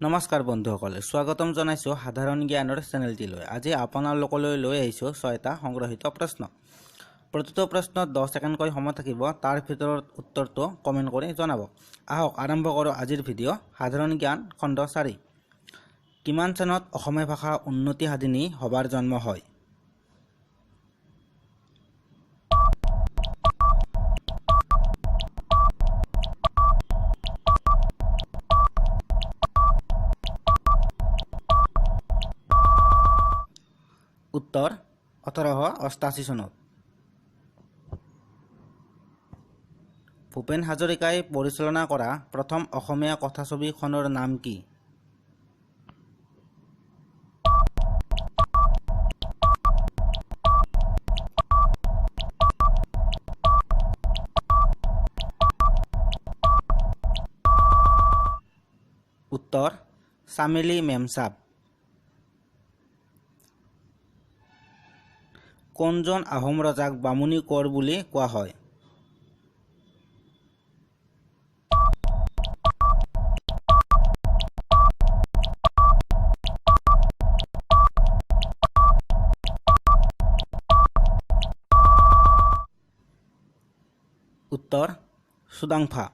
নমস্কাৰ বন্ধুসকল, স্বাগতম জনাইছোঁ সাধাৰণ জ্ঞানৰ চেনেলটিলৈ। আজি আপোনালোকলৈ লৈ আহিছোঁ 6টা সংগ্ৰহিত প্ৰশ্ন। প্ৰতিটো প্ৰশ্নত 10 ছেকেণ্ডকৈ সময় থাকিব, তাৰ ভিতৰত উত্তৰটো কমেণ্ট কৰি জনাব। আহক আৰম্ভ কৰোঁ আজিৰ ভিডিঅ' সাধাৰণ জ্ঞান খণ্ড 4। কিমান চনত অসমীয়া ভাষা উন্নতি সাধিনী সভাৰ জন্ম হয়? উত্তৰ 1888 চনত। ভূপেন হাজৰিকাই পৰিচালনা কৰা প্ৰথম অসমীয়া কথাছবিখনৰ নাম কি? উত্তৰ চামেলি মেমচাব। কোনজন আহোম ৰজাক বামুণী কোঁৱৰ বুলি কোৱা হয়? উত্তৰ চুডাংফা।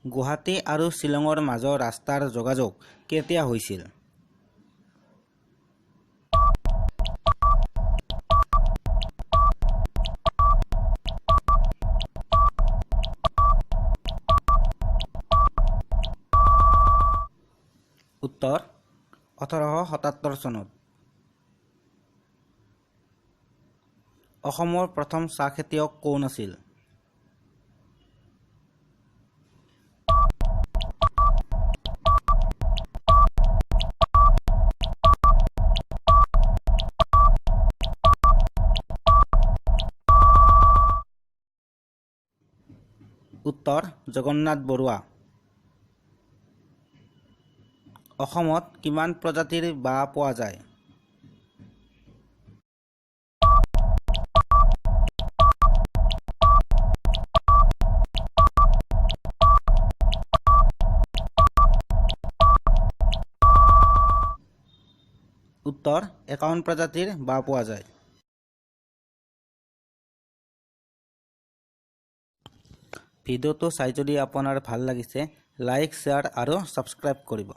গুৱাহাটী আৰু শ্বিলঙৰ মাজৰ ৰাস্তাৰ যোগাযোগ কেতিয়া হৈছিল? উত্তৰ 1877 চনত। অসমৰ প্ৰথম চাহ খেতিয়ক কোন আছিল? উত্তৰ জগন্নাথ বৰুৱা। অসমত কিমান প্ৰজাতিৰ বাঁহ পোৱা যায়? উত্তৰ 51 প্ৰজাতিৰ বাঁহ পোৱা যায়। ভিডিঅ'টো চাই যদি আপোনাৰ ভাল লাগিছে, লাইক, শ্বেয়াৰ আৰু ছাবস্ক্ৰাইব কৰিব।